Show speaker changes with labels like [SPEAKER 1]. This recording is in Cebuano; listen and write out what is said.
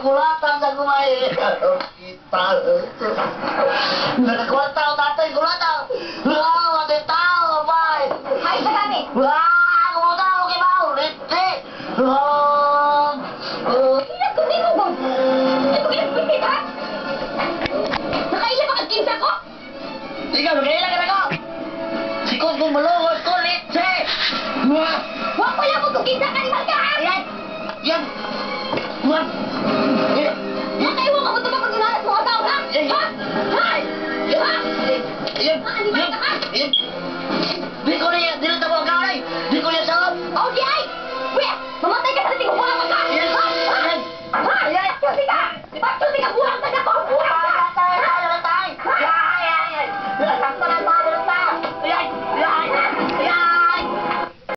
[SPEAKER 1] Gulatan sa gumay. Hospital. Nakakwanta ko tatay, gulatan. Wow, ate tao, bay.
[SPEAKER 2] Ay, sa gani.
[SPEAKER 1] Wah, kumuta ako kay Mau. Litsi. Ah, ah.
[SPEAKER 2] Ilag ko mo, God. Ay, ko ilag bisit, ha? Nakaila pa kag kinsa ko?
[SPEAKER 1] Ikaw, magkaila ka na ko. Sikot kong malungod ko, litsi. Wah.
[SPEAKER 2] Wa ko lang kung kinsa ka ni Marga, ha?
[SPEAKER 1] Ayan. Yan. Wah.